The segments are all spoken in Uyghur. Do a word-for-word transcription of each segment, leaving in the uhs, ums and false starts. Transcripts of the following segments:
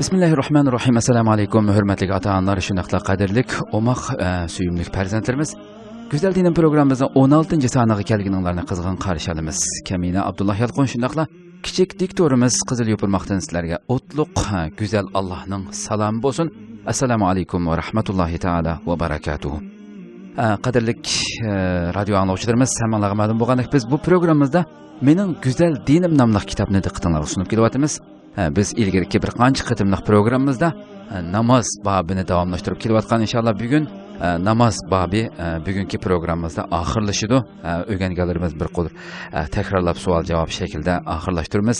بىسمىللاھىررەھمانىررەھىم. ئەسسالامۇ ئەلەيكۇم، ھۆرمەتلىك ئاتا-ئانىلار، شۇنداقلا قەدىرلىك ئوماق، ئە، سۆيۈملۈك پەرزەنتلىرىمىز. گۈزەل دىنىم پروگراممىمىزنىڭ ئون ئالتىنچى سانىغا كەلگىنىڭلارنى قىزغىن قارشى ئالىمىز. كەمىنە ئابدۇللا يالقۇن، شۇنداقلا كىچىك دىكتورىمىز قىزىل يوپۇرماقتىن سىلەرگە ئوتلۇق، ھە، گۈزەل ئاللاھنىڭ سالامى بولسۇن. ئەسسالامۇ ئەلەيكۇم ۋە رەھمەتۇللاھى تائالا ۋە بەرەكاتۇھۇ. ھە، قەدىرلىك، ھە، رادىيو ئاڭلىغۇچىلىرىمىز، ھەممىڭلارغا مەلۇم بولغاندەك، بىز بۇ پروگراممىمىزدا مېنىڭ گۈزەل دىنىم ناملىق كىتابنى دىققىتىڭلارغا سۇنۇپ كېلىۋاتىمىز. ھە، بىز ئىلگىرىكى بىر قانچە قېتىملىق پروگراممىمىزدا، ھە، ناماز بابىنى داۋاملاشتۇرۇپ كېلىۋاتقان. ئىنشاللا بۈگۈن، ھە، ناماز بابى، ھە، بۈگۈنكى پروگراممىمىزدا ئاخىرلىشىدۇ. ھە، ئۆگەنگەنلىرىمىز بىر قۇر، ھە، تەكرارلاپ سوئال-جاۋاب شەكلىدە ئاخىرلاشتۇرىمىز.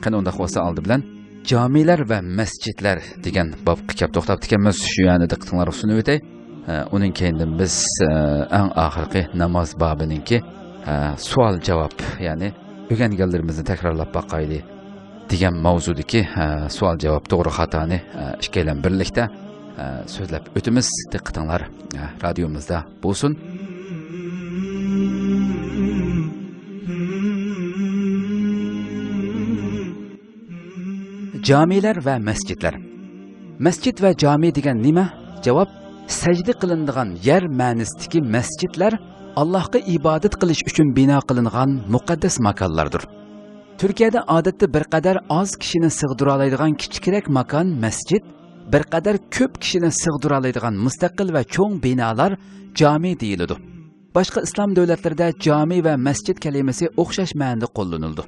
قېنى، ئۇنداق بولسا، ئالدى بىلەن جامىلەر ۋە مەسچىتلەر دېگەن بابقا كەپ توختاپتىكەنمىز. شۇ يەرنى دىققىتىڭلارغا سۇنۇۋېتەي. ھە، ئۇنىڭ كەينىدىن بىز، ھە، ئەڭ ئاخىرقى ناماز بابىنىڭكى، ھە، سوئال-جاۋاب، يەنى ئۆگەنگەنلىرىمىزنى تەكرارلاپ باقايلى دېگەن ماۋزۇدىكى، ھە، سوئال-جاۋاب، توغرا-خاتانى، ھە، ئىككىيلەن بىرلىكتە، ھە، سۆزلەپ ئۆتىمىز. دىققىتىڭلار، ھە، رادىيومىزدا بولسۇن. جامىلەر ۋە مەسچىتلەر. مەسچىت ۋە جامى دېگەن نېمە؟ جاۋاب، سەجدە قىلىنىدىغان يەر مەنىسىدىكى مەسچىتلەر ئاللاھقا ئىبادەت قىلىش ئۈچۈن بىنا قىلىنغان مۇقەددەس ماكانلاردۇر. تۈركىيەدە ئادەتتە بىر قەدەر ئاز كىشىنى سىغدۇرالايدىغان كىچىكرەك ماكان مەسچىت، بىر قەدەر كۆپ كىشىنى سىغدۇرالايدىغان مۇستەقىل ۋە چوڭ بىنالار جامى دېيىلىدۇ. باشقا ئىسلام دۆلەتلىرىدە جامى ۋە مەسچىت كەلىمىسى ئوخشاش مەنىدە قوللىنىلىدۇ.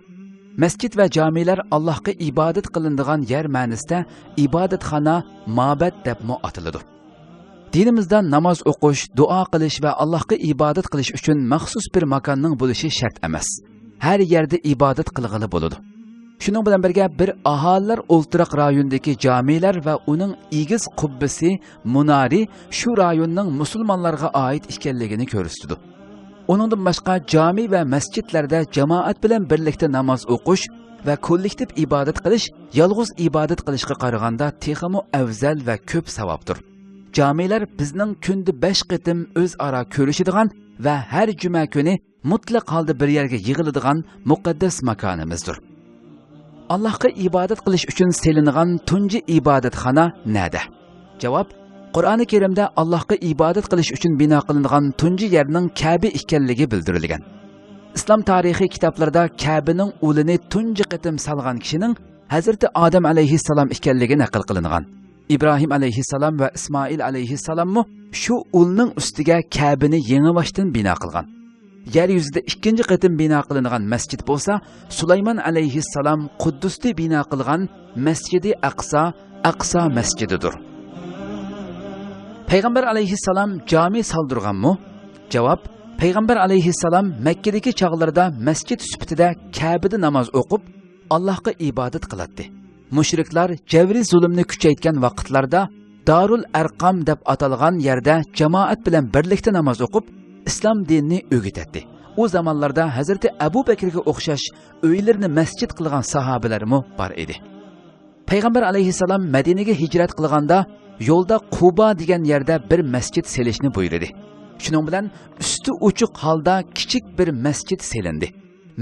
مەسچىت ۋە جامىلەر ئاللاھقا ئىبادەت قىلىنىدىغان يەر مەنىسىدە ئىبادەتخانا، مەبەت دەپمۇ ئاتىلىدۇ. دىنىمىزدا ناماز ئوقۇش، دۇئا قىلىش ۋە ئاللاھقا ئىبادەت قىلىش ئۈچۈن مەخسۇس بىر ماكاننىڭ بولۇشى شەرت ئەمەس. ھەر يەردە ئىبادەت قىلغىلى بولىدۇ. شۇنىڭ بىلەن بىرگە، بىر ئاھالىلەر ئولتۇراق رايونىدىكى جامىلەر ۋە ئۇنىڭ ئېگىز قۇببىسى، مۇنارى شۇ رايوننىڭ مۇسۇلمانلارغا ئائىت ئىكەنلىكىنى كۆرسىتىدۇ. ئۇنىڭدىن باشقا، جامى ۋە مەسچىتلەردە جامائەت بىلەن بىرلىكتە ناماز ئوقۇش ۋە كوللېكتىپ ئىبادەت قىلىش يالغۇز ئىبادەت قىلىشقا قارىغاندا تېخىمۇ ئەۋزەل ۋە كۆپ ساۋابتۇر. جامىلەر بىزنىڭ كۈندە بەش قېتىم ئۆزئارا كۆرۈشىدىغان ۋە ھەر جۈمە كۈنى مۇتلەق ھالدا بىر يەرگە يىغىلىدىغان مۇقەددەس ماكانىمىزدۇر. ئاللاھقا ئىبادەت قىلىش ئۈچۈن سېلىنغان تۇنجى ئىبادەتخانا نەدە؟ جاۋاب، قۇرئانى كەرىمدە ئاللاھقا ئىبادەت قىلىش ئۈچۈن بىنا قىلىنغان تۇنجى يەرنىڭ كەبە ئىكەنلىكى بىلدۈرۈلگەن. ئىسلام تارىخىي كىتابلىرىدا كەبىنىڭ ئۇلىنى تۇنجى قېتىم سالغان كىشىنىڭ ھەزرىتى ئادەم ئەلەيھىسسالام ئىكەنلىكى نەقىل قىلىنغان. ئىبراھىم ئەلەيھىسسالام ۋە ئىسمائىل ئەلەيھىسسالاممۇ شۇ ئۇلنىڭ ئۈستىگە كەبىنى يېڭىباشتىن بىنا قىلغان. يەر يۈزىدە ئىككىنچى قېتىم بىنا قىلىنغان مەسچىت بولسا، سۇلايمان ئەلەيھىسسالام قۇددۇستى بىنا قىلغان مەسجىدى ئەقسا، ئەقسا مەسجىدىدۇر. پەيغەمبەر ئەلەيھىسسالام جامى سالدۇرغانمۇ؟ جاۋاب، پەيغەمبەر ئەلەيھىسسالام مەككىدىكى چاغلىرىدا مەسچىت سۈپىتىدە كەبىدە ناماز ئوقۇپ، ئاللاھقا ئىبادەت قىلاتتى. مۇشرىكلار جەبرىي زۇلۇمنى كۈچەيتكەن ۋاقىتلاردا دارۇل ئەرقام دەپ ئاتالغان يەردە جامائەت بىلەن بىرلىكتە ناماز ئوقۇپ، ئىسلام دىنىنى ئۆگىتەتتى. ئۇ زامانلاردا ھەزرىتى ئەبۇ بەكرىگە ئوخشاش ئۆيلىرىنى مەسچىت قىلغان ساھابىلەرمۇ بار ئىدى. پەيغەمبەر ئەلەيھىسسالام مەدىنىگە ھىجرەت قىلغاندا، يولدا قۇبا دېگەن يەردە بىر مەسچىت سېلىشنى بۇيرۇدى. شۇنىڭ بىلەن ئۈستى ئوچۇق ھالدا كىچىك بىر مەسچىت سېلىندى.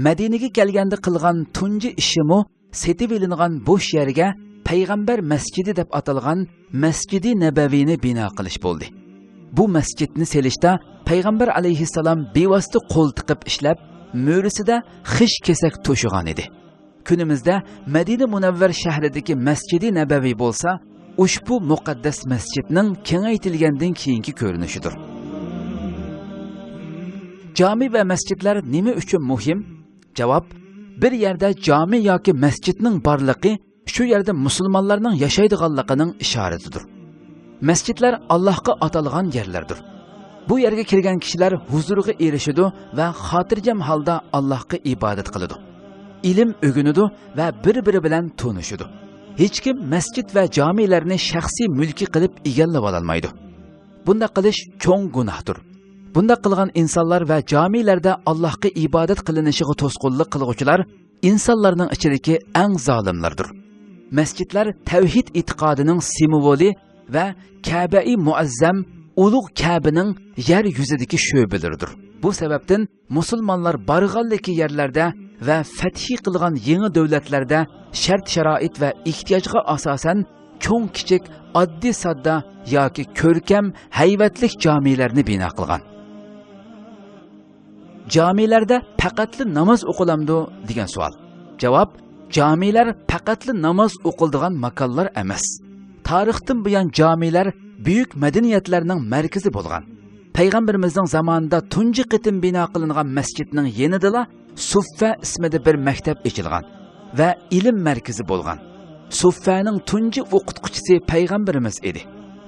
مەدىنىگە كەلگەندە قىلغان تۇنجى ئىشىمۇ سېتىۋېلىنغان بوش يەرگە پەيغەمبەر مەسچىتى دەپ ئاتالغان مەسجىدى نەبەۋىنى بىنا قىلىش بولدى. بۇ مەسچىتنى سېلىشتا پەيغەمبەر ئەلەيھىسسالام بىۋاسىتە قول تىقىپ ئىشلەپ، مۈرىسىدە خىش كېسەك توشۇغان ئىدى. كۈنىمىزدە مەدىنە مۇنەۋۋەر شەھىرىدىكى مەسجىدى نەبەۋى بولسا، ئۇشبۇ مۇقەددەس مەسجىدنىڭ كېڭەيتىلگەندىن كېيىنكى كۆرۈنۈشىدۇر. جامى ۋە مەسجىدلەر نېمە ئۈچۈن مۇھىم؟ جاۋاب، بىر يەردە جامى ياكى مەسجىدنىڭ بارلىقى شۇ يەردە مۇسۇلمانلارنىڭ ياشايدىغانلىقىنىڭ ئىشارىتىدۇر. مەسچىتلەر ئاللاھقا ئاتالغان يەرلەردۇر. بۇ يەرگە كىرگەن كىشىلەر ھۇزۇرغا ئېرىشىدۇ ۋە خاتىرجەم ھالدا ئاللاھقا ئىبادەت قىلىدۇ. ئىلىم ئۆگىنىدۇ ۋە بىر-بىرى بىلەن تونۇشىدۇ. ھېچكىم مەسچىت ۋە جامىلەرنى شەخسىي مۈلكى قىلىپ ئىگىلىۋالالمايدۇ. بۇنداق قىلىش چوڭ گۇناھتۇر. بۇنداق قىلغان ئىنسانلار ۋە جامىلەردە ئاللاھقا ئىبادەت قىلىنىشىغا توسقۇنلۇق قىلغۇچىلار ئىنسانلارنىڭ ئىچىدىكى ئەڭ زالىملاردۇر. مەسچىتلەر تەۋھىد ئېتىقادىنىڭ سىمۋولى ۋە كەبەئى مۇئەززەم، ئۇلۇغ كەبىنىڭ يەر يۈزىدىكى شۆبىلىرىدۇر. بۇ سەۋەبتىن مۇسۇلمانلار بارغانلىكى يەرلەردە ۋە فەتھى قىلغان يېڭى دۆلەتلەردە شەرت-شارائىت ۋە ئېھتىياجغا ئاساسەن چوڭ-كىچىك، ئاددىي-ساددا ياكى كۆركەم، ھەيۋەتلىك جامىلەرنى بىنا قىلغان. جامىلەردە پەقەتلا ناماز ئوقۇلامدۇ دېگەن سوئال. جاۋاب، جامىلەر پەقەتلا ناماز ئوقۇلىدىغان ماكانلار ئەمەس. تارىختىن بۇيان جامىلەر بۈيۈك مەدەنىيەتلەرنىڭ مەركىزى بولغان. پەيغەمبىرىمىزنىڭ زامانىدا تۇنجى قېتىم بىنا قىلىنغان مەسچىتنىڭ يېنىدىلا سۇففە ئىسمىدا بىر مەكتەپ ئېچىلغان ۋە ئىلىم مەركىزى بولغان. سۇففەنىڭ تۇنجى ئوقۇتقۇچىسى پەيغەمبىرىمىز ئىدى.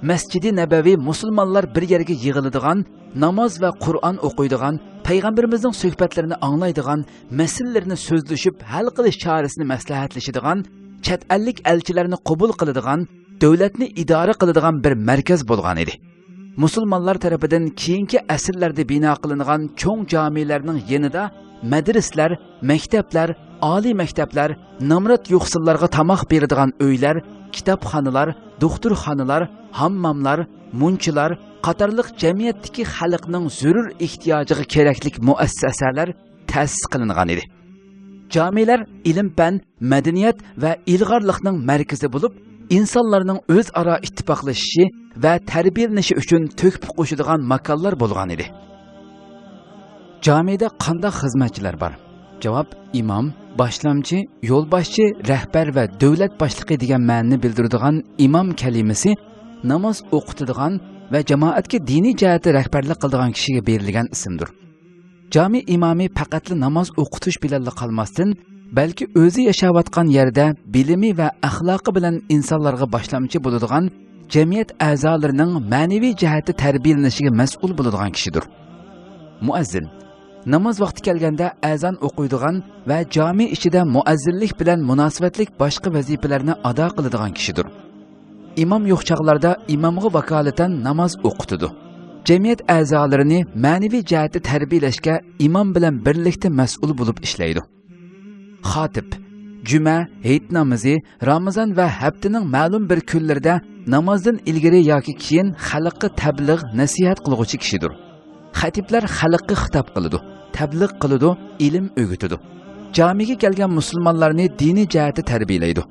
مەسچىدى نەبەۋى مۇسۇلمانلار بىر يەرگە يىغىلىدىغان، ناماز ۋە قۇرئان ئوقۇيدىغان، پەيغەمبىرىمىزنىڭ سۆھبەتلىرىنى ئاڭلايدىغان، مەسىلىلىرىنى سۆزلىشىپ ھەل قىلىش چارىسىنى مەسلىھەتلىشىدىغان، چەت ئەللىك ئەلچىلەرنى قوبۇل قىلىدىغان، دۆلەتنى ئىدارە قىلىدىغان بىر مەركەز بولغان ئىدى. مۇسۇلمانلار تەرىپىدىن كېيىنكى ئەسىرلەردە بىنا قىلىنغان چوڭ جامىلەرنىڭ يېنىدا مەدرىسىلەر، مەكتەپلەر، ئالىي مەكتەپلەر، نامرات يوقسۇللارغا تاماق بېرىدىغان ئۆيلەر، كىتابخانىلار، دوختۇرخانىلار، ھامماملار، مۇنچىلار قاتارلىق جەمئىيەتتىكى خەلقنىڭ زۆرۈر ئېھتىياجىغا كېرەكلىك مۇئەسسەسەلەر تەسىس قىلىنغان ئىدى. جامىلەر ئىلىم-پەن، مەدەنىيەت ۋە ئىلغارلىقنىڭ مەركىزى بولۇپ، ئىنسانلارنىڭ ئۆزئارا ئىتتىپاقلىشىشى ۋە تەربىيەلىنىشى ئۈچۈن تۆھپە قوشىدىغان ماكانلار بولغان ئىدى. جامىدە قانداق خىزمەتچىلەر بار؟ جاۋاب، ئىمام، باشلامچى، يولباشچى، رەھبەر ۋە دۆلەت باشلىقى دېگەن مەنىنى بىلدۈرىدىغان ئىمام كەلىمىسى ناماز ئوقۇتىدىغان ۋە جامائەتكە دىنىي جەھەتتە رەھبەرلىك قىلىدىغان كىشىگە بېرىلگەن ئىسىمدۇر. جامى ئىمامى پەقەتلا ناماز ئوقۇتۇش بىلەنلا قالماستىن، بەلكى ئۆزى ياشاۋاتقان يەردە بىلىمى ۋە ئەخلاقى بىلەن ئىنسانلارغا باشلامچى بولىدىغان، جەمئىيەت ئەزالىرىنىڭ مەنىۋى جەھەتتە تەربىيەلىنىشىگە مەسئۇل بولىدىغان كىشىدۇر. مۇئەززىن، ناماز ۋاقتى كەلگەندە ئەزان ئوقۇيدىغان ۋە جامى ئىچىدە مۇئەززىنلىك بىلەن مۇناسىۋەتلىك باشقا ۋەزىپىلەرنى ئادا قىلىدىغان كىشىدۇر. ئىمام يوق چاغلاردا ئىمامغا ۋاكالىتەن ناماز ئوقۇتىدۇ. جەمئىيەت ئەزالىرىنى مەنىۋى جەھەتتە تەربىيەلەشكە ئىمام بىلەن بىرلىكتە مەسئۇل بولۇپ ئىشلەيدۇ. خاتىپ، جۈمە، ھېيت نامىزى، رامىزان ۋە ھەپتىنىڭ مەلۇم بىر كۈنلىرىدە نامازدىن ئىلگىرى ياكى كېيىن خەلققە تەبلىغ، نەسىھەت قىلغۇچى كىشىدۇر. خەتىپلەر خەلققە خىتاب قىلىدۇ، تەبلىغ قىلىدۇ، ئىلىم ئۆگىتىدۇ. جامىگە كەلگەن مۇسۇلمانلارنى دىنىي جەھەتتە تەربىيەلەيدۇ.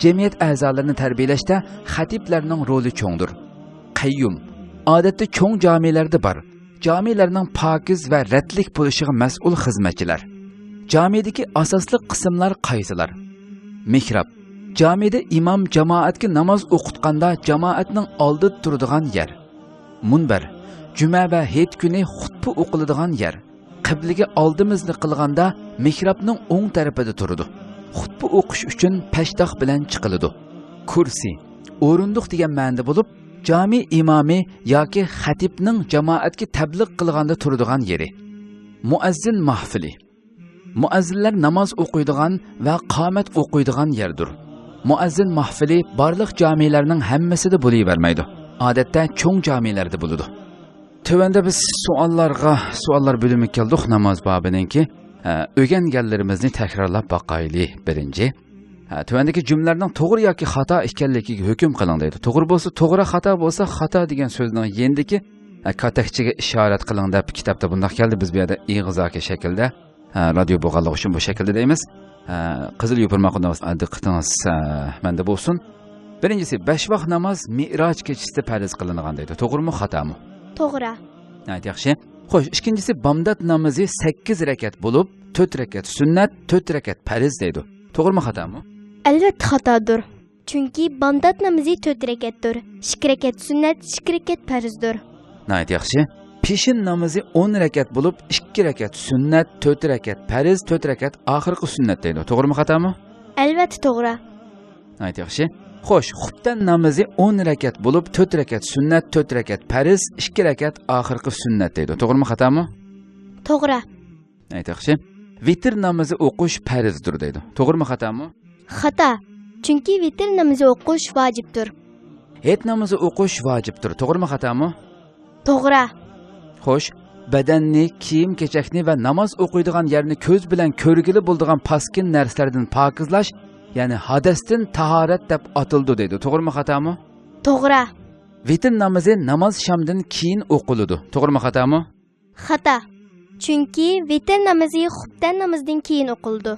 جەمئىيەت ئەزالىرىنى تەربىيەلەشتە خەتىپلەرنىڭ رولى چوڭدۇر. قەييۇم، ئادەتتە چوڭ جامىلەردە بار. جامىلەرنىڭ پاكىز ۋە رەتلىك بولۇشىغا مەسئۇل خىزمەتچىلەر. جامىدىكى ئاساسلىق قىسىملار قايسىلار؟ مېھراب، جامىدە ئىمام جامائەتكە ناماز ئوقۇتقاندا جامائەتنىڭ ئالدىدا تۇرىدىغان يەر. مۇنبەر، جۈمە ۋە ھېيت كۈنى خۇتبە ئوقۇلىدىغان يەر. قىبلىگە ئالدىمىزنى قىلغاندا مېھرابنىڭ ئوڭ تەرىپىدە تۇرىدۇ. خۇتبە ئوقۇش ئۈچۈن پەشتاق بىلەن چىقىلىدۇ. كۇرسى، ئورۇندۇق دېگەن مەنىدە بولۇپ، جامى ئىمامى ياكى خەتىپنىڭ جامائەتكە تەبلىغ قىلغاندا تۇرىدىغان يېرى. مۇئەززىن مەھفىلى. مۇئەززىنلەر ناماز ئوقۇيدىغان ۋە قامەت ئوقۇيدىغان يەردۇر. مۇئەززىن مەھفىلى بارلىق جامىلەرنىڭ ھەممىسىدە بولۇۋەرمەيدۇ. ئادەتتە چوڭ جامىلەردە بولىدۇ. تۆۋەندە بىز سوئاللارغا، سوئاللار بۆلۈمىگە كەلدۇق. ناماز بابىنىڭكى، ئە، ئۆگەنگەنلىرىمىزنى تەكرارلاپ باقايلى. بىرىنچى، ئە، تۆۋەندىكى جۈملىلەرنىڭ توغرا ياكى خاتا ئىكەنلىكىگە ھۆكۈم قىلىڭ دەيدۇ. توغرا بولسا توغرا، خاتا بولسا خاتا دېگەن سۆزنىڭ يېنىدىكى، ئە، كاتەكچىگە ئىشارەت قىلىڭ دەپ كىتابتا بۇنداق كەلدى. بىز بۇ يەردە ئېغىزاكى شەكىلدە، ئە، رادىيو بولغانلىقى ئۈچۈن بۇ شەكىلدە دەيمىز. ئە، قىزىل يوپۇرماق، دىققىتىڭىز، ئە، مەندە بولسۇن. بىرىنچىسى، بەش ۋاق ناماز مىئراج كېچىسىدە پەرز قىلىنغان دەيدۇ. توغرىمۇ، خاتامۇ؟ توغرا. ناھايىتى ياخشى. خوش، ئىككىنچىسى، بامدات نامىزى سەككىز رەكەت بولۇپ، تۆت رەكەت سۈننەت، تۆت رەكەت پەرز دەيدۇ. توغرىمۇ، خاتامۇ؟ ئەلۋەتتە خاتادۇر. چۈنكى بامدات نامىزى تۆت رەكەتتۇر. ئىككى رەكەت سۈننەت، ئىككى رەكەت پەرزدۇر. ناھايىتى ياخشى. پېشىن نامىزى ئون رەكەت بولۇپ، ئىككى رەكەت سۈننەت، تۆت رەكەت پەرز، تۆت رەكەت ئاخىرقى سۈننەت دەيدۇ. توغرىمۇ، خاتامۇ؟ ئەلۋەتتە توغرا. ناھايىتى ياخشى. خوش، خۇپتەن نامىزى ئون رەكەت بولۇپ، تۆت رەكەت سۈننەت، تۆت رەكەت پەرز، ئىككى رەكەت ئاخىرقى سۈننەت دەيدۇ. توغرىمۇ، خاتامۇ؟ توغرا. ناھايىتى ياخشى. ۋىتىر نامىزى ئوقۇش پەرزدۇر دەيدۇ. توغرىمۇ، خاتامۇ؟ خاتا. چۈنكى ۋىتىر نامىزى ئوقۇش ۋاجىپتۇر. ھېيت نامىزى ئوقۇش ۋاجىپتۇر. توغرىمۇ، خاتامۇ؟ توغرا. خوش، بەدەننى، كىيىم-كېچەكنى ۋە ناماز ئوقۇيدىغان يەرنى كۆز بىلەن كۆرگىلى بولىدىغان پاسكىن نەرسىلەردىن پاكىزلاش، يەنى ھادەستىن تاھارەت دەپ ئاتىلىدۇ دەيدۇ. توغرىمۇ، خاتامۇ؟ توغرا. ۋىتىر نامىزى ناماز شامدىن كېيىن ئوقۇلىدۇ. توغرىمۇ، خاتامۇ؟ خاتا. چۈنكى ۋىتىر نامىزى خۇپتەن نامىزىدىن كېيىن ئوقۇلىدۇ.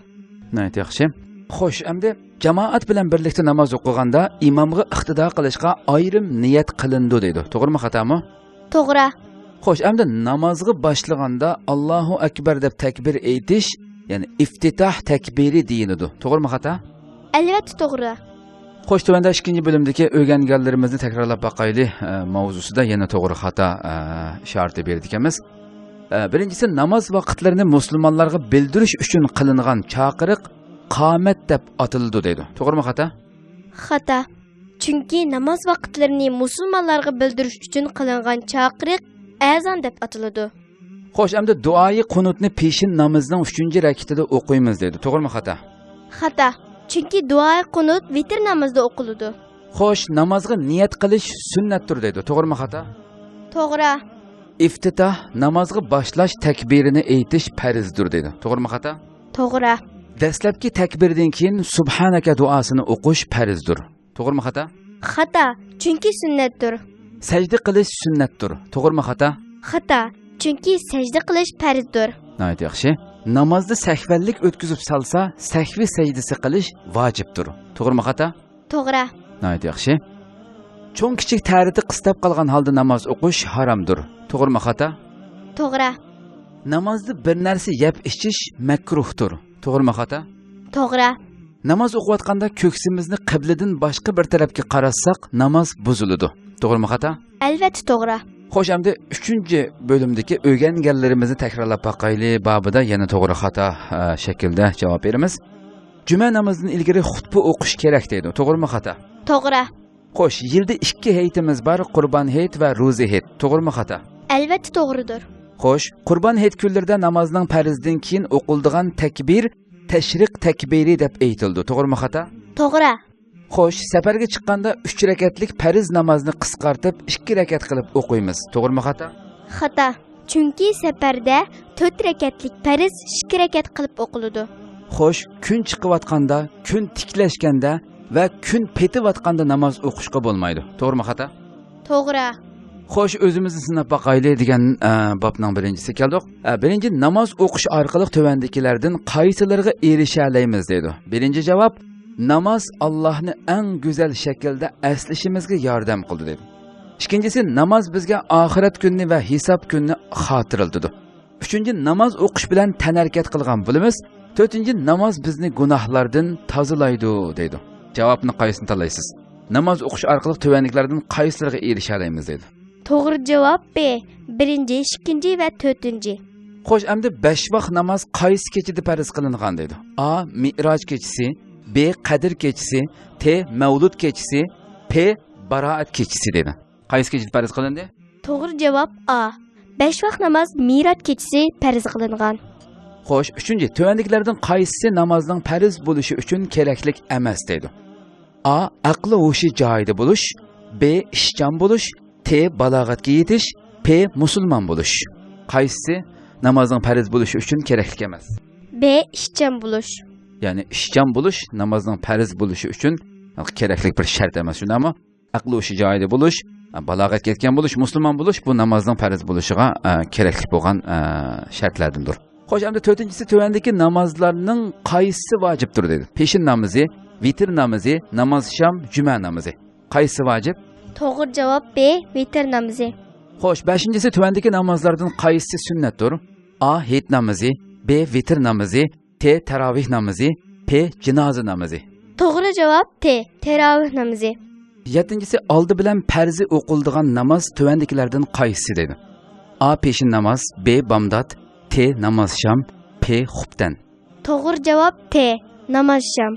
ناھايىتى ياخشى. خوش، ئەمدى جامائەت بىلەن بىرلىكتە ناماز ئوقۇغاندا ئىمامغا ئىقتىدا قىلىشقا ئايرىم نىيەت قىلىنىدۇ دەيدۇ. توغرىمۇ، خاتامۇ؟ توغرا. خوش، ئەمدى نامازغا باشلىغاندا ئاللاھۇ ئەكبەر دەپ تەكبىر ئېيتىش، يەنى ئىفتىتاھ تەكبىرى دېيىلىدۇ. توغرىمۇ، خاتا؟ ئەلۋەتتە توغرا. خوش، تۆۋەندە ئىككىنچى بۆلۈمدىكى ئۆگەنگەنلىرىمىزنى تەكرارلاپ باقايلى، ئە، ماۋزۇسىدا يەنە توغرا خاتا، ئە، ئىشارىتى بېرىدىكەنمىز. ئە، بىرىنچىسى، ناماز ۋاقىتلىرىنى مۇسۇلمانلارغا بىلدۈرۈش ئۈچۈن قىلىنغان چاقىرىق قامەت دەپ ئاتىلىدۇ دەيدۇ. توغرىمۇ، خاتا؟ خاتا. چۈنكى ناماز ۋاقىتلىرىنى مۇسۇلمانلارغا بىلدۈرۈش ئۈچۈن قىلىنغان چاقىرىق ئەزان دەپ ئاتىلىدۇ. خوش، ئەمدى دۇئائى قۇنۇتنى پېشىن نامىزىنىڭ ئۈچىنچى رەكىتىدە ئوقۇيمىز دەيدۇ. توغرىمۇ، خاتا؟ خاتا. چۈنكى دۇئائى قۇنۇت ۋىتىر نامىزىدا ئوقۇلىدۇ. خوش، نامازغا نىيەت قىلىش سۈننەتتۇر دەيدۇ. توغرىمۇ، خاتا؟ توغرا. ئىفتىتاھ، نامازغا باشلاش تەكبىرىنى ئېيتىش پەرزدۇر دەيدۇ. توغرىمۇ، خاتا؟ توغرا. دەسلەپكى تەكبىردىن كېيىن سۇبھانەكە دۇئاسىنى ئوقۇش پەرزدۇر. توغرىمۇ، خاتا؟ خاتا، چۈنكى سۈننەتتۇر. سەجدە قىلىش سۈننەتتۇر. توغرىمۇ، خاتا؟ خاتا، چۈنكى سەجدە قىلىش پەرزدۇر. ناھايىتى ياخشى. نامازدا سەھۋەنلىك ئۆتكۈزۈپ سالسا، سەھۋى سەجدىسى قىلىش ۋاجىپتۇر. توغرىمۇ، خاتا؟ توغرا. ناھايىتى ياخشى. چوڭ كىچىك تەرىتى قىستاپ قالغان ھالدا ناماز ئوقۇش ھارامدۇر. توغرىمۇ، خاتا؟ توغرا. نامازدا بىر نەرسە يەپ ئىچىش مەكرۇھتۇر. توغرىمۇ، خاتا؟ توغرا. ناماز ئوقۇۋاتقاندا كۆكسىمىزنى قىبلىدىن باشقا بىر تەرەپكە قاراتساق، ناماز بۇزۇلىدۇ. توغرىمۇ، خاتا؟ ئەلۋەتتە توغرا. خوش، ئەمدى ئۈچىنچى بۆلۈمدىكى ئۆگەنگەنلىرىمىزنى تەكرارلاپ باقايلى بابىدا يەنە توغرا خاتا، ئە، شەكىلدە جاۋاب بېرىمىز. جۈمە نامىزىدىن ئىلگىرى خۇتبە ئوقۇش كېرەك دەيدۇ. توغرىمۇ، خاتا؟ توغرا. خوش، يىلدا ئىككى ھېيتىمىز بار، قۇربان ھېيت ۋە روزا ھېيت. توغرىمۇ، خاتا؟ ئەلۋەتتە توغرىدۇر. خوش، قۇربان ھېيت كۈنلىرىدە نامازنىڭ پەرزىدىن كېيىن ئوقۇلىدىغان تەكبىر تەشرىق تەكبىرى دەپ ئېيتىلىدۇ. توغرىمۇ، خاتا؟ توغرا. خوش، سەپەرگە چىققاندا ئۈچ رەكەتلىك پەرز نامازنى قىسقارتىپ ئىككى رەكەت قىلىپ ئوقۇيمىز. توغرىمۇ، خاتا؟ خاتا. چۈنكى سەپەردە تۆت رەكەتلىك پەرز ئىككى رەكەت قىلىپ ئوقۇلىدۇ. خوش، كۈن چىقىۋاتقاندا، كۈن تىكلەشكەندە ۋە كۈن پېتىۋاتقاندا ناماز ئوقۇشقا بولمايدۇ. توغرىمۇ، خاتا؟ توغرا. خوش، ئۆزىمىزنى سىناپ باقايلى دېگەن، ئە، بابنىڭ بىرىنچىسىگە كەلدۇق. ئە، بىرىنچى، ناماز ئوقۇش ئارقىلىق تۆۋەندىكىلەردىن قايسىلىرىغا ئېرىشەلەيمىز دەيدۇ. بىرىنچى جاۋاب، ناماز ئاللاھنى ئەڭ گۈزەل شەكىلدە ئەسلىشىمىزگە ياردەم قىلىدۇ دەيدۇ. ئىككىنچىسى، ناماز بىزگە ئاخىرەت كۈنىنى ۋە ھېساب كۈنىنى خاتىرىلىتىدۇ. ئۈچىنچى، ناماز ئوقۇش بىلەن تەنھەرىكەت قىلغان بولىمىز. تۆتىنچى، ناماز بىزنى گۇناھلاردىن تازىلايدۇ دەيدۇ. جاۋابنى قايسىنى تاللايسىز؟ ناماز ئوقۇش ئارقىلىق تۆۋەندىكىلەردىن قايسىلىرىغا ئېرىشەلەيمىز دەيدۇ. توغرا جاۋاب بى، بىرىنچى، ئىككىنچى ۋە تۆتىنچى. خوش، ئەمدى بەش ۋاق ناماز قايسى كېچىدە پەرز قىلىنغان دەيدۇ؟ ئا، مىئراج كېچىسى، بى، قەدىر كېچىسى، تى، مەۋلۇد كېچىسى، پى، بارائەت كېچىسى دەيدۇ. قايسى كېچىدە پەرز قىلىندى؟ توغرا جاۋاب ئا، بەش ۋاق ناماز مىئراج كېچىسى پەرز قىلىنغان. خوش، ئۈچىنچى، تۆۋەندىكىلەردىن قايسىسى نامازنىڭ پەرز بولۇشى ئۈچۈن كېرەكلىك ئەمەس دەيدۇ؟ ئا، ئەقلى ھوشى جايىدا بولۇش، بى، ئىشچان بولۇش، تى، بالاغەتكە يېتىش، پى، مۇسۇلمان بولۇش. قايسىسى نامازنىڭ پەرز بولۇشى ئۈچۈن كېرەكلىك ئەمەس؟ بى، ئىشچان بولۇش. يەنى ئىشچان بولۇش نامازنىڭ پەرز بولۇشى ئۈچۈن كېرەكلىك بىر شەرت ئەمەس، شۇنداقمۇ؟ ئەقلى ھوشى جايىدا بولۇش، بالاغەتكە يەتكەن بولۇش، مۇسۇلمان بولۇش، بۇ نامازنىڭ پەرز بولۇشىغا، ئە، كېرەكلىك بولغان، ئە، شەرتلەردىندۇر. خوش، ئەمدى تۆتىنچىسى، تۆۋەندىكى نامازلارنىڭ قايسىسى ۋاجىپتۇر دەيدۇ. پېشىن نامىزى، ۋىتىر نامىزى، نامازشام، جۈمە نامىزى. قايسىسى ۋاجىپ؟ توغرا جاۋاب بى، ۋىتىر نامىزى. خوش، بەشىنچىسى، تۆۋەندىكى نامازلاردىن قايسىسى سۈننەتتۇر؟ ئا، ھېيت نامىزى، بى، ۋىتىر نامىزى، تى، تاراۋىھ نامىزى، پى، جىنازا نامىزى. توغرا جاۋاب تى، تاراۋىھ نامىزى. يەتتىنچىسى، ئالدى بىلەن پەرزى ئوقۇلىدىغان ناماز تۆۋەندىكىلەردىن قايسىسى دەيدۇ. ئا، پېشىن ناماز، بى، بامدات، تى، نامازشام، پى، خۇپتەن. توغرا جاۋاب تى، نامازشام.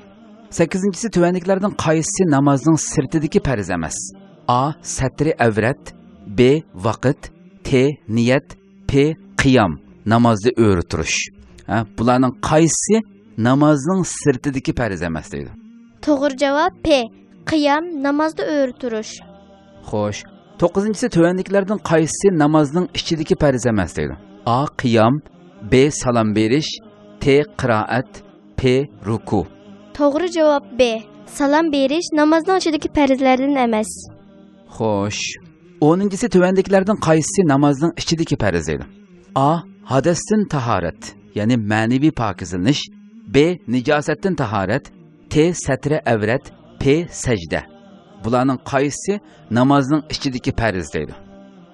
سەككىزىنچىسى، تۆۋەندىكىلەردىن قايسىسى نامازنىڭ سىرتىدىكى پەرز ئەمەس؟ ئا، سەترى ئەۋرەت، بى، ۋاقىت، تى، نىيەت، پى، قىيام، نامازدا ئۆرە تۇرۇش. ھە، بۇلارنىڭ قايسىسى نامازنىڭ سىرتىدىكى پەرز ئەمەس دەيدۇ؟ توغرا جاۋاب پى، قىيام، نامازدا ئۆرە تۇرۇش. خوش. توققۇزىنچىسى، تۆۋەندىكىلەردىن قايسىسى نامازنىڭ ئىچىدىكى پەرز ئەمەس دەيدۇ؟ ئا، قىيام، بى، سالام بېرىش، تى، قىرائەت، پى، رۇكۇ. توغرا جاۋاب بى، سالام بېرىش نامازنىڭ ئىچىدىكى پەرزلەردىن ئەمەس. خوش. ئونىنچىسى، تۆۋەندىكىلەردىن قايسىسى نامازنىڭ ئىچىدىكى پەرز دەيدۇ؟ ئا، ھادەستىن تاھارەت، يەنى مەنىۋى پاكىزلىنىش، بى، نىجاسەتتىن تاھارەت، ت سەترە ئەۋرەت، پ سەجدە. بۇلارنىڭ قايسىسى نامازنىڭ ئىچىدىكى پەرز دەيدۇ؟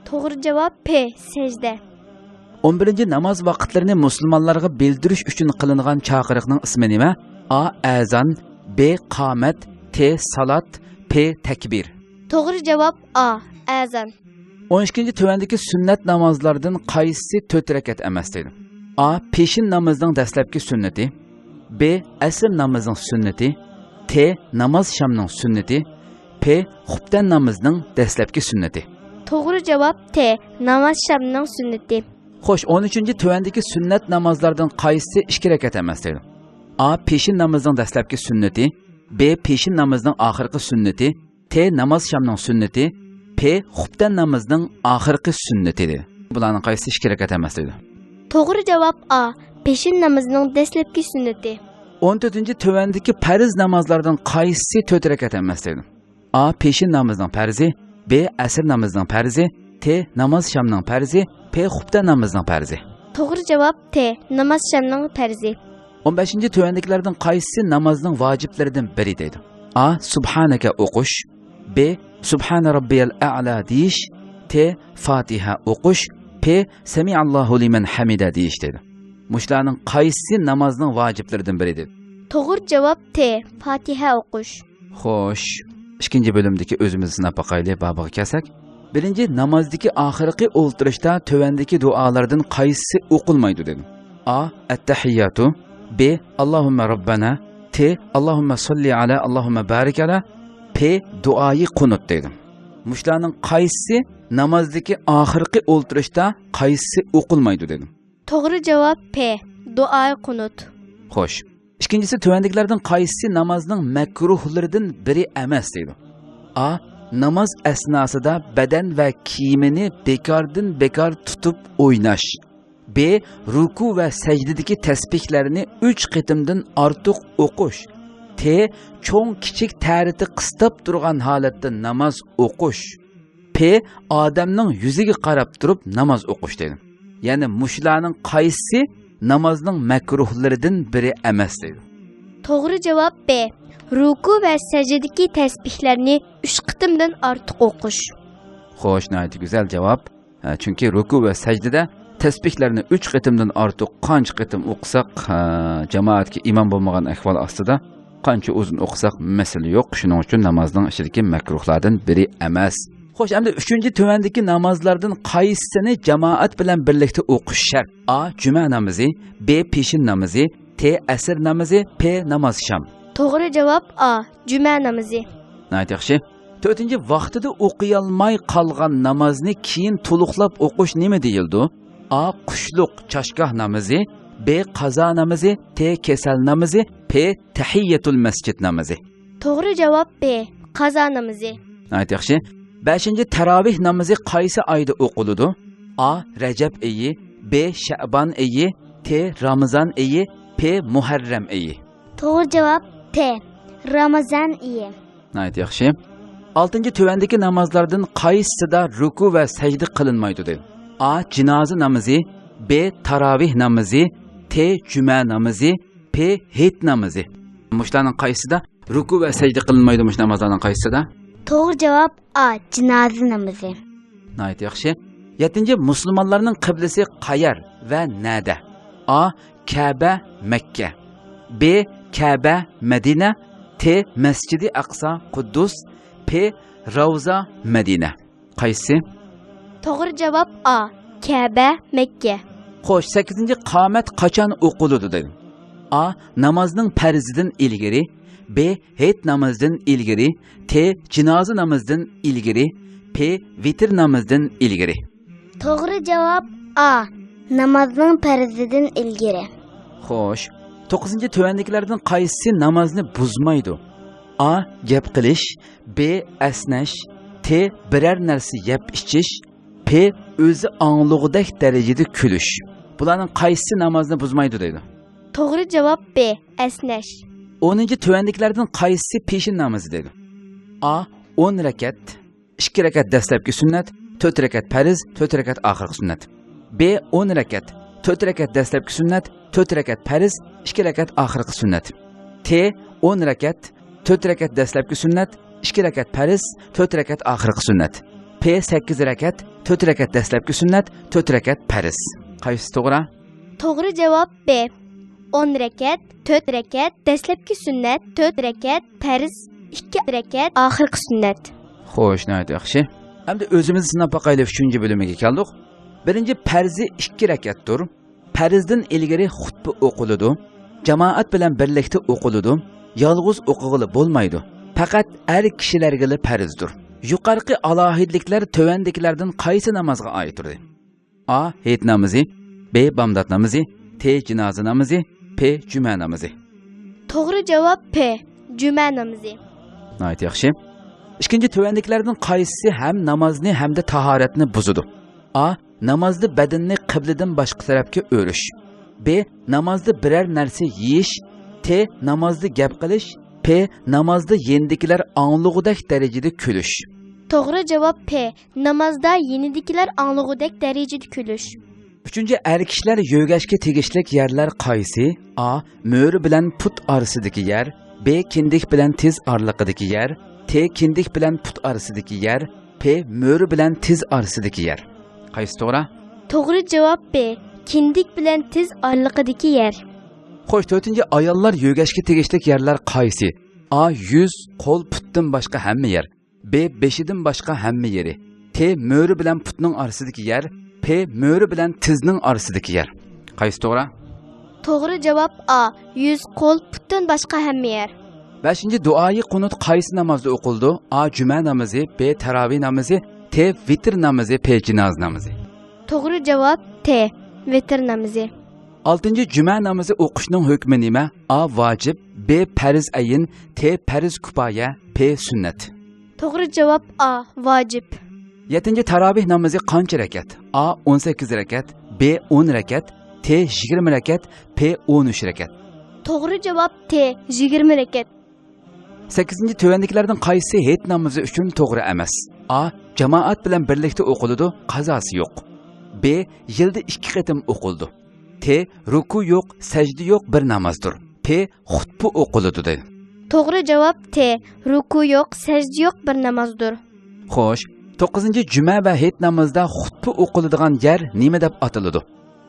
توغرا جاۋاب پ سەجدە. ئون بىرىنچى، ناماز ۋاقىتلىرىنى مۇسۇلمانلارغا بىلدۈرۈش ئۈچۈن قىلىنغان چاقىرىقنىڭ ئىسمى نېمە؟ ئا ئەزان، ب قامەت، ت سالات، پ تەكبىر. توغرا جاۋاب ئا ئەزان. ئون ئىككىنچى، تۆۋەندىكى سۈننەت نامازلاردىن قايسىسى تۆت رەكەت ئەمەس دەيدۇ؟ ئا پېشىن نامىزىنىڭ دەسلەپكى سۈننىتى، ب ئەسىر نامىزىنىڭ سۈننىتى، ت ناماز شامنىڭ سۈننىتى، پ خۇپتەن نامىزىنىڭ دەسلەپكى سۈننىتى. توغرا جاۋاب ت ناماز شامنىڭ سۈننىتى. خوش، ئون ئۈچىنچى، تۆۋەندىكى سۈننەت نامازلاردىن قايسىسى ئىككى رەكەت ئەمەس دەيدۇ؟ ئا پېشىن نامىزىنىڭ دەسلەپكى سۈننىتى، ب پېشىن نامىزىنىڭ ئاخىرقى سۈننىتى، ت ناماز شامنىڭ سۈننىتى، پ خۇپتەن نامىزىنىڭ ئاخىرقى سۈننىتى دەيدۇ. بۇلارنىڭ قايسىسى ئىككى رەكەت ئەمەس دەيدۇ؟ توغرا جاۋاب ئا پېشىن نامىزىنىڭ دەسلەپكى سۈننىتى. ئون تۆتىنچى، تۆۋەندىكى پەرز نامازلاردىن قايسىسى تۆت رەكەت ئەمەس دەيدۇ؟ ئا پېشىن نامىزىنىڭ پەرزى، ب ئەسىر نامىزىنىڭ پەرزى، ت ناماز شامنىڭ پەرزى، پ خۇپتەن نامىزىنىڭ پەرزى. توغرا جاۋاب ت ناماز شامنىڭ پەرزى. ئون بەشىنچى، تۆۋەندىكىلەردىن قايسىسى نامازنىڭ ۋاجىپلىرىدىن بىرى دەيدۇ؟ ئا سۇبھانەكە ئوقۇش، ب سۇبھانە رەببىيەل ئەئلا دېيىش، ت فاتىھە ئوقۇش، پ سەمىئاللاھۇ لىمەن ھەمىدە دېيىش دەيدۇ. مۇشۇلارنىڭ قايسىسى نامازنىڭ ۋاجىپلىرىدىن بىرى دەيدۇ؟ توغرا جاۋاب ت فاتىھە ئوقۇش. خوش، ئىككىنچى بۆلۈمدىكى ئۆزىمىزنى سىناپ باقايلى، بابىغا كەلسەك. بىرىنچى، نامازدىكى ئاخىرقى ئولتۇرۇشتا تۆۋەندىكى دۇئالاردا قايسىسى ئوقۇلمايدۇ دېدىم. ئا ئەتتەھىياتۇ، ب ئاللاھۇممە رەببەنا، ت ئاللاھۇممە ساللى ئەلا، ئاللاھۇممە بارىك ئەلا، پ دۇئايى قۇنۇت دەيدۇ. مۇشۇلارنىڭ قايسىسى نامازدىكى ئاخىرقى ئولتۇرۇشتا قايسىسى ئوقۇلمايدۇ دېدىم. توغرا جاۋاب پ دۇئايى قۇنۇت. خوش. ئىككىنچىسى، تۆۋەندىكىلەردىن قايسىسى نامازنىڭ مەكرۇھلىرىدىن بىرى ئەمەس دەيدۇ؟ ئا ناماز ئەسناسىدا بەدەن ۋە كىيىمىنى بىكاردىن بىكار تۇتۇپ ئويناش. ب رۇكۇ ۋە سەجدىدىكى تەسبىھلەرنى ئۈچ قېتىمدىن ئارتۇق ئوقۇش. ت چوڭ كىچىك تەرىتى قىستاپ تۇرغان ھالەتتە ناماز ئوقۇش. پ ئادەمنىڭ يۈزىگە قاراپ تۇرۇپ ناماز ئوقۇش دەيدۇ. يەنى مۇشۇلارنىڭ قايسىسى نامازنىڭ مەكرۇھلىرىدىن بىرى ئەمەس دەيدۇ. توغرا جاۋاب ب رۇكۇ ۋە سەجدىدىكى تەسبىھلەرنى ئۈچ قېتىمدىن ئارتۇق ئوقۇش. خوش، ناھايىتى گۈزەل جاۋاب. ھە، چۈنكى رۇكۇ ۋە سەجدىدە تەسبىھلەرنى ئۈچ قېتىمدىن ئارتۇق قانچە قېتىم ئوقۇساق، ھە، جامائەتكە ئىمام بولمىغان ئەھۋال ئاستىدا قانچە ئۇزۇن ئوقۇساق مەسىلە يوق. شۇنىڭ ئۈچۈن نامازنىڭ ئىچىدىكى مەكرۇھلاردىن بىرى ئەمەس. خوش، ئەمدى ئۈچىنچى، تۆۋەندىكى نامازلاردىن قايسىسىنى جامائەت بىلەن بىرلىكتە ئوقۇش شەرت؟ ئا جۈمە نامىزى، ب پېشىن نامىزى، ت ئەسىر نامىزى، پ ناماز شام. توغرا جاۋاب ئا جۈمە نامىزى. ناھايىتى ياخشى. تۆتىنچى، ۋاقتىدا ئوقۇيالماي قالغان نامازنى كېيىن تولۇقلاپ ئوقۇش نېمە دېيىلىدۇ؟ ئا قۇشلۇق چاشگاھ نامىزى، ب قازا نامىزى، ت كېسەل نامىزى، پ تەھىيەتۇل مەسچىت نامىزى. توغرا جاۋاب ب قازا نامىزى. ناھايىتى ياخشى. بەشىنچى، تەراۋىھ نامىزى قايسى ئايدا ئوقۇلىدۇ؟ ئا رەجەب ئېيى، ب شەئبان ئېيى، ت رامىزان ئېيى، پ مۇھەررەم ئېيى. توغرا جاۋاب پ رامىزان ئېيى. ناھايىتى ياخشى. ئالتىنچى، تۆۋەندىكى نامازلاردىن قايسىسىدا رۇكۇ ۋە سەجدە قىلىنمايدۇ دەيدۇ؟ ئا جىنازا نامىزى، ب تاراۋىھ نامىزى، ت جۈمە نامىزى، پ ھېيت نامىزى. مۇشۇلارنىڭ قايسىسىدا رۇكۇ ۋە سەجدە قىلىنمايدۇ مۇشۇ نامازلارنىڭ قايسىسىدا؟ توغرا جاۋاب ئا جىنازا نامىزى. ناھايىتى ياخشى. يەتتىنچى، مۇسۇلمانلارنىڭ قىبلىسى قەيەر ۋە نەدە؟ ئا كەبە مەككە، ب كەبە مەدىنە، ت مەسجىدى ئەقسا قۇددۇس، پ راۋزا مەدىنە. قايسى؟ توغرا جاۋاب ئا كەبە مەككە. خوش، سەككىزىنچى، قامەت قاچان ئوقۇلىدۇ دەيدۇ؟ ئا نامازنىڭ پەرزىدىن ئىلگىرى، ب ھېيت نامىزىدىن ئىلگىرى، ت جىنازا نامىزىدىن ئىلگىرى، پ ۋىتىر نامىزىدىن ئىلگىرى. توغرا جاۋاب ئا نامازنىڭ پەرزىدىن ئىلگىرى. خوش، توققۇزىنچى، تۆۋەندىكىلەردىن قايسىسى نامازنى بۇزمايدۇ؟ ئا گەپ قىلىش، ب ئەسنەش، ت بىرەر نەرسە يەپ ئىچىش، پ ئۆزى ئاڭلىغۇدەك دەرىجىدە كۈلۈش. بۇلارنىڭ قايسىسى نامازنى بۇزمايدۇ دەيدۇ؟ توغرا جاۋاب ب ئەسنەش. ئونىنچى، تۆۋەندىكىلەردىن قايسىسى پېشىن نامىزى دەيدۇ؟ ئا ئون رەكەت، ئىككى رەكەت دەسلەپكى سۈننەت، تۆت رەكەت پەرز، تۆت رەكەت ئاخىرقى سۈننەت. ب ئون رەكەت، تۆت رەكەت دەسلەپكى سۈننەت، تۆت رەكەت پەرز، ئىككى رەكەت ئاخىرقى سۈننەت. ت، ئون رەكەت، تۆت رەكەت دەسلەپكى سۈننەت، ئىككى رەكەت پەرز، تۆت رەكەت ئاخىرقى سۈننەت. پ، سەككىز رەكەت، تۆت رەكەت دەسلەپكى سۈننەت، تۆت رەكەت پەرز. قايسىسى توغرا؟ توغرا جاۋاب ب. ئون رەكەت، تۆت رەكەت دەسلەپكى سۈننەت، تۆت رەكەت پەرز، ئىككى رەكەت ئاخىرقى سۈننەت. خوش، ناھايىتى ياخشى. ئەمدى ئۆزىمىزنى سىناپ باقايلى، ئۈچىنچى بۆلۈمىگە كەلدۇق. بىرىنچى پەرزى ئىككى رەكەتتۇر. پەرزدىن ئىلگىرى خۇتبە ئوقۇلىدۇ. جامائەت بىلەن بىرلىكتە ئوقۇلىدۇ. يالغۇز ئوقۇغىلى بولمايدۇ. پەقەت ئەر كىشىلەرگىلا پەرزدۇر. يۇقىرىقى ئالاھىدىلىكلەر تۆۋەندىكىلەردىن قايسى نامازغا ئائىتتۇر؟ ئا، ھېيت نامىزى، ب، بامدات نامىزى، ت، جىنازا نامىزى، پ، جۈمە نامىزى. توغرا جاۋاب پ، جۈمە نامىزى. ناھايىتى ياخشى. ئىككىنچى، تۆۋەندىكىلەردىن قايسىسى ھەم نامازنى ھەمدە تاھارەتنى بۇزىدۇ؟ ئا، نامازدا بەدەننى قىبلىدىن باشقا تەرەپكە ئۆرۈش. ب، نامازدا بىرەر نەرسە يېيىش. ت، نامازدا گەپ قىلىش. پ، نامازدا يېنىدىكىلەر ئاڭلىغۇدەك دەرىجىدە كۈلۈش. توغرا جاۋاب پ، نامازدا يېنىدىكىلەر ئاڭلىغۇدەك دەرىجىدە كۈلۈش. ئۈچىنچى، ئەر كىشىلەر يۆگەشكە تېگىشلىك يەرلەر قايسى؟ ئا، مۈرە بىلەن پۇت ئارىسىدىكى يەر. ب، كىندىك بىلەن تىز ئارىلىقىدىكى يەر. ت، كىندىك بىلەن پۇت ئارىسىدىكى يەر. پ، مۈرە بىلەن تىز ئارىسىدىكى يەر. قايسى توغرا؟ توغرا جاۋاب ب، كىندىك بىلەن تىز ئارىلىقىدىكى يەر. خوش، تۆتىنچى، ئاياللار يۆگەشكە تېگىشلىك يەرلەر قايسى؟ ئا، يۈز، قول، پۇتتىن باشقا ھەممە يەر. ب، بېشىدىن باشقا ھەممە يېرى. ت، مۈرە بىلەن پۇتنىڭ ئارىسىدىكى يەر. پ، مۈرە بىلەن تىزنىڭ ئارىسىدىكى يەر. قايسى توغرا؟ توغرا جاۋاب ئا، يۈز، قول، پۇتتىن باشقا ھەممە يەر. بەشىنچى، دۇئائى قۇنۇت قايسى نامازدا ئوقۇلىدۇ؟ ئا، جۈمە نامىزى، ب، تاراۋىھ نامىزى، ت، ۋىتىر نامىزى، پ، جىنازا نامىزى. توغرا جاۋاب ت، ۋىتىر نامىزى. ئالتىنچى، جۈمە نامىزى ئوقۇشنىڭ ھۆكمى نېمە؟ ئا، ۋاجىپ، ب، پەرز ئەين، ت، پەرز كۇپايە، پ، سۈننەت. توغرا جاۋاب ئا، ۋاجىپ. يەتتىنچى، تاراۋىھ نامىزى قانچە رەكەت؟ ئا، ئون سەككىز رەكەت، ب، ئون رەكەت، ت، يىگىرمە رەكەت، پ، ئون ئۈچ رەكەت. توغرا جاۋاب ت، يىگىرمە رەكەت. سەككىزىنچى، تۆۋەندىكىلەردىن قايسىسى ھېيت نامىزى ئۈچۈن توغرا ئەمەس؟ ئا، جامائەت بىلەن بىرلىكتە ئوقۇلىدۇ، قازاسى يوق. ب، يىلدا ئىككى قېتىم ئوقۇلىدۇ. ت، رۇكۇ يوق، سەجدە يوق بىر نامازدۇر. پ، خۇتبە ئوقۇلىدۇ دەيدۇ. توغرا جاۋاب ت، رۇكۇ يوق، سەجدە يوق بىر نامازدۇر. خوش، توققۇزىنچى، جۈمە ۋە ھېيت نامىزىدا خۇتبە ئوقۇلىدىغان يەر نېمە دەپ ئاتىلىدۇ؟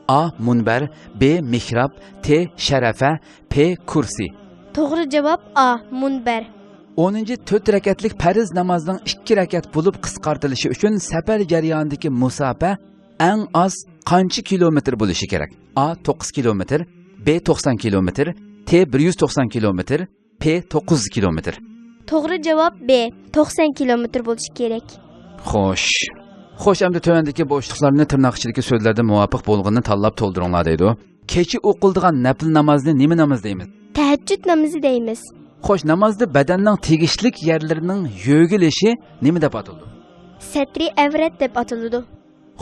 ئا، مۇنبەر، ب، مېھراب، ت، شەرەفە، پ، كۇرسى. توغرا جاۋاب ئا، مۇنبەر. ئونىنچى، تۆت رەكەتلىك پەرز نامازنىڭ ئىككى رەكەت بولۇپ قىسقارتىلىشى ئۈچۈن سەپەر جەريانىدىكى مۇساپە ئەڭ ئاز قانچە كىلومېتىر بولۇشى كېرەك؟ ئا، توققۇز كىلومېتىر، ب، توقسان كىلومېتىر، ت، بىر يۈز توقسان كىلومېتىر، پ، توققۇز يۈز كىلومېتىر. توغرا جاۋاب ب، توقسان كىلومېتىر بولۇشى كېرەك. خوش. خوش، ئەمدى تۆۋەندىكى بوشلۇقلارنى تىرناق ئىچىدىكى سۆزلەردە مۇۋاپىق بولغىنىنى تاللاپ تولدۇرۇڭلار دەيدۇ. كېچە ئوقۇلىدىغان نەپىل نامازنى نېمە نامىزى دەيمىز؟ تەھەججۇد نامىزى دەيمىز. خوش، نامازدا بەدەننىڭ تېگىشلىك يەرلىرىنىڭ يۆگىلىشى نېمە دەپ ئاتىلىدۇ؟ سەترى ئەۋرەت دەپ ئاتىلىدۇ.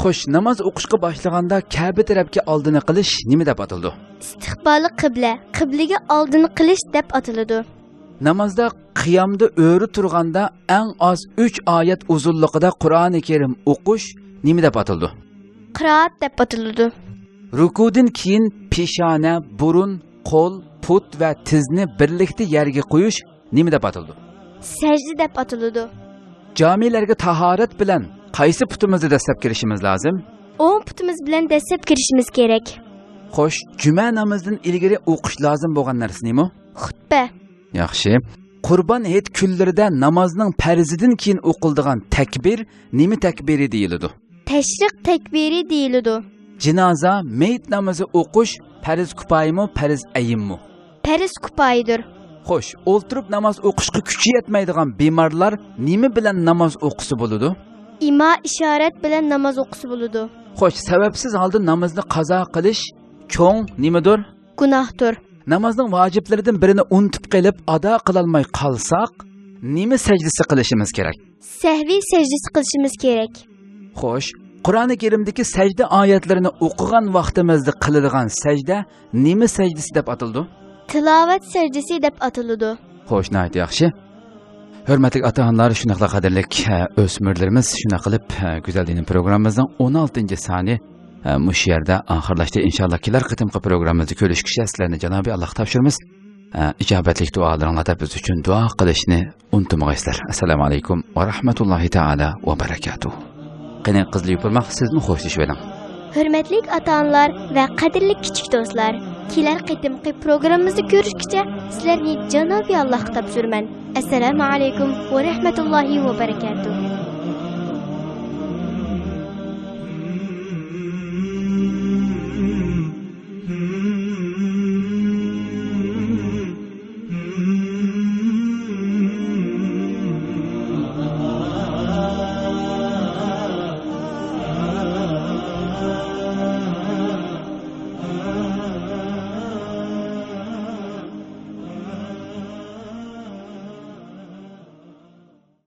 خوش، ناماز ئوقۇشقا باشلىغاندا كەبە تەرەپكە ئالدىنى قىلىش نېمە دەپ ئاتىلىدۇ؟ ئىستىقبالى قىبلە، قىبلىگە ئالدىنى قىلىش دەپ ئاتىلىدۇ. نامازدا قىيامدا ئۆرە تۇرغاندا ئەڭ ئاز ئۈچ ئايەت ئۇزۇنلۇقىدا قۇرئانى كەرىم ئوقۇش نېمە دەپ ئاتىلىدۇ؟ قىرائەت دەپ ئاتىلىدۇ. رۇكۇدىن كېيىن پېشانە، بۇرۇن، قول، پۇت ۋە تىزنى بىرلىكتە يەرگە قويۇش نېمە دەپ ئاتىلىدۇ؟ سەجدە دەپ ئاتىلىدۇ. جامىلەرگە تاھارەت بىلەن قايسى پۇتىمىزدا دەسسەپ كىرىشىمىز لازىم؟ ئوڭ پۇتىمىز بىلەن دەسسەپ كىرىشىمىز كېرەك. خوش، جۈمە نامىزىدىن ئىلگىرى ئوقۇش لازىم بولغان نەرسە نېمە؟ خۇتبە. ياخشى. قۇربان ھېيت كۈنلىرىدە نامازنىڭ پەرزىدىن كېيىن ئوقۇلىدىغان تەكبىر نېمە تەكبىرى دېيىلىدۇ؟ تەشرىق تەكبىرى دېيىلىدۇ. جىنازا، مېيىت نامىزى ئوقۇش پەرز كۇپايىمۇ، پەرز ئەينمۇ؟ پەرز كۇپايىدۇر. خوش، ئولتۇرۇپ ناماز ئوقۇشقا كۈچى يەتمەيدىغان بىمارلار نېمە بىلەن ناماز ئوقۇسا بولىدۇ؟ ئىما ئىشارەت بىلەن ناماز ئوقۇسا بولىدۇ. خوش، سەۋەبسىز ھالدا نامازنى قازا قىلىش چوڭ نېمىدۇر؟ گۇناھتۇر. نامازنىڭ ۋاجىپلىرىدىن بىرىنى ئۇنتۇپ قېلىپ ئادا قىلالماي قالساق، نېمە سەجدىسى قىلىشىمىز كېرەك؟ سەھۋى سەجدىسى قىلىشىمىز كېرەك. خوش، قۇرئانى كەرىمدىكى سەجدە ئايەتلىرىنى ئوقۇغان ۋاقتىمىزدا قىلىدىغان سەجدە نېمە سەجدىسى دەپ ئاتىلىدۇ؟ تىلاۋەت سەجدىسى دەپ ئاتىلىدۇ. خوش، ناھايىتى ياخشى. ھۆرمەتلىك ئاتا-ئانىلار، شۇنداقلا قەدىرلىك، ئە، ئۆسمۈرلىرىمىز، شۇنداق قىلىپ، ئە، گۈزەل دىنىم پروگراممىمىزنىڭ ئون ئالتىنچى سانى، ئە، مۇشۇ يەردە ئاخىرلاشتى. ئىنشاللا كېلەر قېتىمقى پروگراممىمىزدا كۆرۈشكىچە سىلەرنى جانابى ئاللاغا تاپشۇرىمىز. ئە، ئىجابەتلىك دۇئالىرىڭلاردا بىز ئۈچۈن دۇئا قىلىشنى ئۇنتۇمىغايسىلەر. ئەسسالامۇ ئەلەيكۇم ۋە رەھمەتۇللاھى تائالا ۋە بەرەكاتۇھ. قېنى، قىزىل يوپۇرماق، سىزمۇ خوشلىشىۋېلىڭ. ھۆرمەتلىك ئاتا-ئانىلار ۋە قەدىرلىك كىچىك دوستلار، كېلەر قېتىمقى پروگراممىمىزدا كۆرۈشكىچە سىلەرنى جانابى ئاللاھقا تاپشۇرىمەن. ئەسسالامۇ ئەلەيكۇم ۋە رەھمەتۇللاھى ۋە بەرەكاتۇھ.